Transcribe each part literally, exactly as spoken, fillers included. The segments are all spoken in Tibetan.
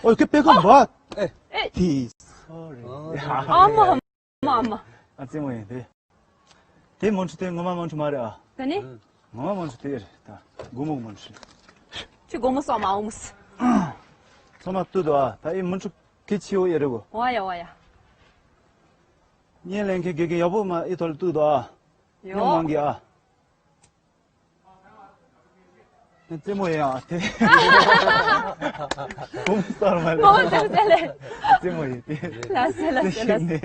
ཨོ་ཁེ་པེ་ཁོ་བ། ཨེ། ཨེ། ཏི། སོ་རི། ཨ་མ་མ་མ། ཨ་ཙི་མོ་ཡིན་དེ། དེ་མོན་ཁྲུ་དེ་ངོ་མ་མོན་ཁྲུ་མ་རེད་ཨ། དེ་ནི། ངོ་མ་མོན་ཁྲུ་དེ་རེད་ད། སྒོར་མོ་མོན་ཁྲུ། ཁྱི་སྒོར་མོ་སོགས་མ་འོངས། ཚང་མ་ལྟོས་དོ་ཨ། ད་ཨེ་མོན་ཁྲུ་ཁེ་ཆེ་བོ་ཡེ་རེད་གོ། ཝ་ཡ་ཝ་ཡ། ཉེ་ལེན་ཁེ་དགེ་རྒན་ཡག་པོ་མ་ཨེ་ཐོལ་ལྟོས་དོ་ཨ། ཉོ་ཡོ། མང་གི་ཨ། རྩེད་མོ་ཡིན་ཨ་དེ། ཁོང་སར་མ་ལ། ངོ་མ་ཙམ་ཙམ་ལས། རྩེད་མོ་ཡིན་དེ། ལ་སེ་ལ་སེ་ལ་སེ།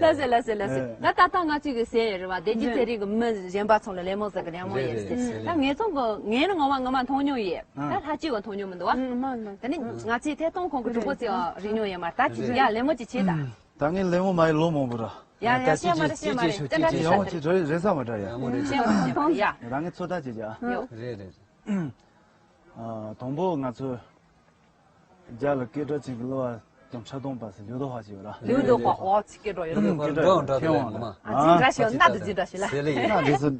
ལ་སེ་ལ་སེ་ལ་སེ། ད་ད་ལྟ་ང་ཚོའི་གི་ཟེར་ཡོད་རེད་བ། བདེ་སྐྱིད་ཚེ་རིང་གི་མི་གཞན་པ་ཚོ་ལ་ལད་མོ་ཟེར་གི་ལད་མོ་ཡོད་ཟེར། ད་ངེད་ཚོ་གི་ངས་ནི་ངོ་མ་ངོ་མ་མཐོང་མྱོང་ཡོད། ད་ལྷ་སྐྱིད་གི་མཐོང་མྱོང་མི་འདུག་བ། ད་ནི་ང་ཚོས་ཐད་གཏོང་ཁོང་གི་གྲོགས་པོ་ཚོ་རིག་མྱོང་ཡོད་མ་རེད། ད་ཅི་ཡ་ལད་མོ་ཅིག་བྱེད་ད། ད་ངས་ལད་མོ་མ་ཡི་ལོ་མང་པོ་ར། ཡ་ཡ་བཤད་མ་རེད་བཤད་མ་རེད། དེ་འདྲ་བཤད་ཡང་མ་ཅིག་རེ་རེ་ས་མ་འདྲ་ཡ། བཤད་མ་རེད་བཤད་མ་རེད་ཡ། ད་ངས་ཚོད་ལྟ་བྱེད་ཀྱ། ཡོ། རེད་རེད། ཨ། དང་པོ་ང་ཚོ་རྒྱ་ལ་སྐད་གྲགས་ཅན་གྱི་གླུ་བ་ཀྱང་ཆ་དོང་པ་སི་ལུས་དོ་ཧ་ཅིག་ཡོད་ར། ལུས་དོ་ཧ་ཨོ་ཅིག་སྐད་གྲགས་ཡོད་ར། སྐད་གྲགས་ཐེ་ཝང་ལ། ཨ་ཅིག་འདྲ་ཞིག་ན་དུ་ཅིག་འདྲ་ཞིག་ལ། ཟེར་ལེ་ཡིན་ན་འདི་ཚོ།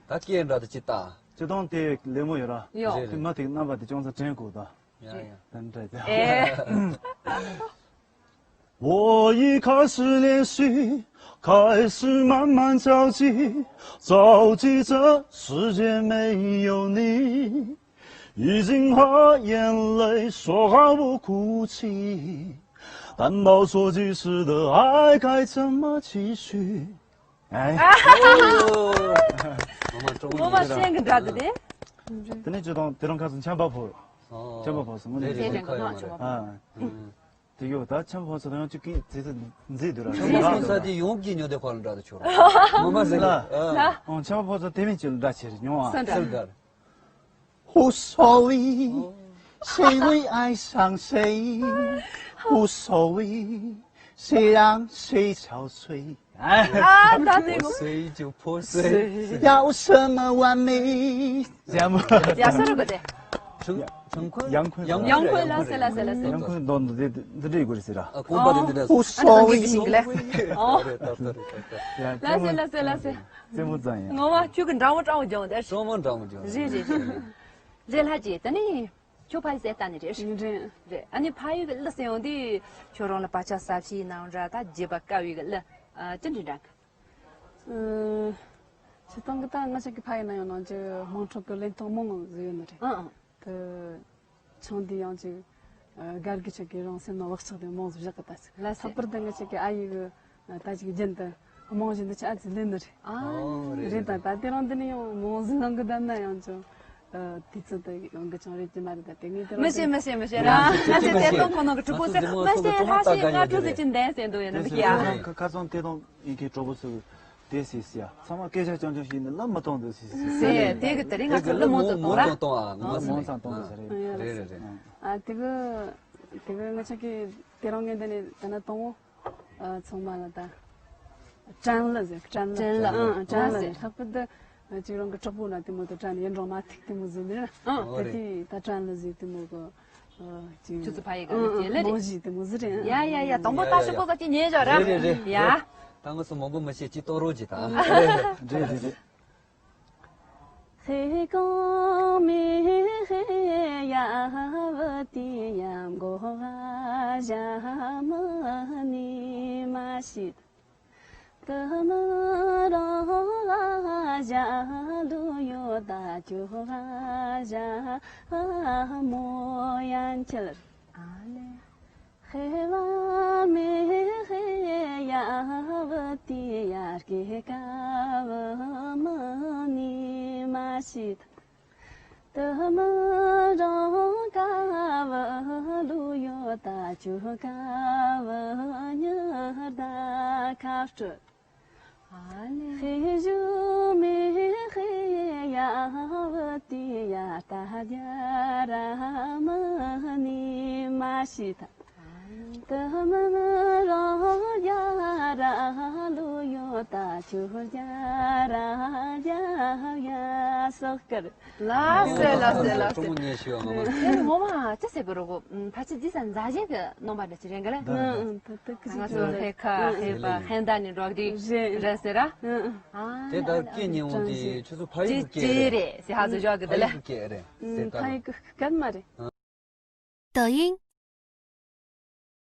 ད་སྐད་འདྲ་དུ་ཅིག་ལྟ། ཅི་དང་དེ་ལེ་མོ་ཡོད་ར། ཡོ། དེ་མ་དེ་རྣམ་པ་དེ་ཅུང་ཟད་དྲན་དགོས་ད། ཡ་ཡ། ད་འདྲ་དེ། ཨེ། 我一开始练习，开始慢慢着急，着急这世界没有你，已经和眼泪说好不哭泣，但抱错几次的爱该怎么继续？哎。 ངོ་མ་སེང་གི་འདྲ་དེ་དེ། དེ་ནས་ཅི་དང་དེ་རང་ཁ་སང་ཆམ་པ་ཕོ། ཆམ་པ་ཕོ་སོང་ངོ་ནས། དེ་རང་ཁ་ཡོང་མ་རེད། ཨ། དེ་ཡོད་ད་ཆམ་པ་ཕོ་ཚོ་དང་ཡང་ཅིག་གིས་ཙི་ཙི་མཛེས་འདུག་ར། ཆམ་པ་ཕོ་ཚོ་དེ་ཡོང་གི་ཉོ་དེ་ཁོ་ལ་འདྲ་དུ་ཆོག་ར། ངོ་མ་ཟེར་ལ། ཨ། ཆམ་པ་ཕོ་ཚོ་དེ་མིན་ཅི་ལ་འདྲ་ཆེ་རེད་ཉོ་ཨ། སེང་ག། 无所谓，谁会爱上谁？无所谓，谁让谁憔悴？哎，啊，那那个谁就破谁，要什么完美？这样吗？呀，说这个的。陈陈坤，杨坤，杨坤，杨坤，来来来来来。杨坤，都这这这个是啦。啊，公报的那个。无所谓，哦，来来来来来。 རྩེད་མོ་རྩེ་ཡ། ངོ་མ་ཁྱོད་ཀྱི་འདྲ་མོ་འདྲ་མོ་སྦྱོང་དེ། གཙང་མ་འདྲ་མོ་སྦྱོང་། རེད་རེད་རེད། རེད་ལྷ་རྗེ་ད་ནི། ཁྱོད་ཕ་ཡི་ཟས་ལྟ་ནི་རེད། རེད་རེད། རེད་ཨ་ནི་ཕ་ཡུལ་གྱི་གླུ་ཟེར་ཡོང་དུས་ཁྱོད་རང་ལ་བག་ཆགས་ཟབ་ཞིག་ནང་འདྲ་ད་བརྗེད་པ་དཀའ་བའི་གི་གླུ། ཨ་ཅི་འདྲ་འདྲ་གི། ཨ། སྤྱིར་བཏང་གི་ད་ང་ཅག་གི་ཕ་ཡུལ་ན་ཡང་ནང་ཅི་དམངས་ཁྲོད་ཀྱི་ལེན་སྟངས་མང་ང་ཟིག་ཡོད་ནི་རེད། ཨང་ཨང་། དུ། ཆང་འདི་ཡང་ཅིག་ཨ། སྒར་གི་ཆག་གི་རང་སེམས་ནང་བག་ཆགས་དེ་མང་ཟིག་བཞག་གི་ད་ཅིག་ལ་ལྷག་པར་དུ་ང་ཅག་གི་ཨ་ཡེ་གི་ད་ཅིག་རྒྱུན་དུ་རྨང་གཞི་འདི་ཆ་ཨ་ཙི་ལེན་ནི་རེད། ཨ་རེད་རེད་ད། ད་དེ་རིང་འདི་ནས་ཡང་མང་ཟིག་ལང་གི་བསྡད་ན་ཡང་ཅུང་ཨ། དུས་ཚོད་དེ་ཡོང་གི་ཅང་རེད་ཀྱི་མ་རེད། ད་དེ་ངས་དེ་རིང་མི་ཤེས་མི་ཤེས་མི་ཤེས་ར། ང་ཚོའི་དེ་དོན་ཁོ་ན་གི་གྲོགས་པོ་ཟེར་མི་ཤེས་ལྷ་ཞིག་ང་གྲོགས་ཟེར་གྱིན་བསྡད་ཟེར་འདུག་ཡོད་ན་མི་ཤེས་ཨ། ཁ་ཁ་སང་དེ་དང་། ཡིན་གྱི་གྲོགས་པོ་ཚོས་དེ་སྲིད་སྲིད་ཡ། ཚང་མ་སྐད་ཆ་རྐྱང་རྐྱང་ཞིག་ནི་ལབ་མི་གཏོང་འདུག་སྲིད་སྲིད་ཟེར། དེ་གི་དེ་རིང་ང་ཚོ་གླུ་མང་ཙམ་གཏོང་ར། མང་ཙམ་གཏོང་ཨ། ང་མང་ཙམ་གཏོང་འདུག་ཟེར་རེད། རེད་རེད་རེད། ཨ་དེ་གི་དེ་གི་ང་ཅག་གི་དེ་རང་ངས་འདི་ནས་ད་ན་གཏོང་ཨ། ཚང་མ་ལ་ད་དྲན་གླུ་ཟེར། དྲན་གླུ། དྲན་གླུ། ཨ་དྲན་གླུ་ཟེར། ལྷག་པར་དུ་ང་ཅིག་རང་གི་གྲོགས་པོ་ན་དེ་མོ་དུ་དྲན་ཡིན་རང་མ་ཐིག་དེ་མོ་ཟེར་ནི་རེད། ཨ་དེ་དེ་ད་དྲན་གླུ་ཟེར་དེ་མོ་གི་ཨ། ཅིག་ཆུ་ཚོད་ཕ་ཡི་ག་ཨ་ནི་ཅེ་ལེ་རེད། མང་ཞིག་དེ་མོ་ཟིག་རེད། ཡ་ཡ་ཡ། དང་པོ་ད་ཤོག་གོ་ས་ཅི་ཉེ་ཞོ་ར། རེད་རེད་རེད། ཡ། ད་ང་སུ་མང་པོ་མི་ཤེས་ཅི་ཏོ་རོ་ཅི་ད། རེད་རེད་རེད། ཧེ་གང་མི་ཧེ་ཡ་བ་ཏི་ཡ་མགོ་བ་ཞྭ་མ་ནི་མ་ཤི། ཏི་མི་རང་ལ་ཞྭ་ལུ་ཡོད་ད་ཅོ་ལ་ཞྭ་མོ་ཡན་ཆད། ཨ་ལེ། ཧེ་བ་མེ་ཧེ་ཡ་བ་ཏི་ཡ་ཀེ་ཀ་བ་མ་ནི་མ་ཤི། ཏི་མི་རང་ཀ་བ་ལུ་ཡོད་ད་ཅུ་ཀ་བ་ཉི་ཟླ་ཁ་སྤྲོད། ཧེ་ཞུ་མེ་ཧེ་ཡ་བ་ཏི་ཡ་ཏ་རྒྱ་ར་མ་ནི་མ་ཤི་ད། ཏི་མི་རང་རྒྱ་ར་ལུ་ཡོད་ད་ཆུ་རྒྱ་ར་རྒྱ་ཡ་སོག་ཀར། ལགས་སོ་ལགས་སོ་ལགས་སོ། ཀྲུང་ངེ་ཤི་བ་ངོ་མ། ཨེ་ངོ་མ་ཅི་ཟེར་གི་རོ་གོ། ཕ་ཆི་ཇི་སན་ཛ་ཞན་གི་རྣམ་པ་འདྲ་ཅི་རེད་གི་ལ། ཨང་ཨང་ད་ད་ཀི་ང་ཚོ་ཧེ་ཁ་ཧེ་པ་ཧན་ད་ནི་འགྲོག་དི་རེད་ཟེར་ར། ཨང་ཨང་། དེ་ལྟར་སྐད་ཉན་འོང་དེ་ཁྱོད་ཚོ་ཕ་ཡུལ་གི་སྐད་རེད་ཟེར། ཧ་ཚོ་ཞོག་གི་དེ་ལ། ཕ་ཡུལ་གི་སྐད་རེད་ཟེར། ཕ་ཡུལ་གི་སྐད་མ་རེད། 抖音，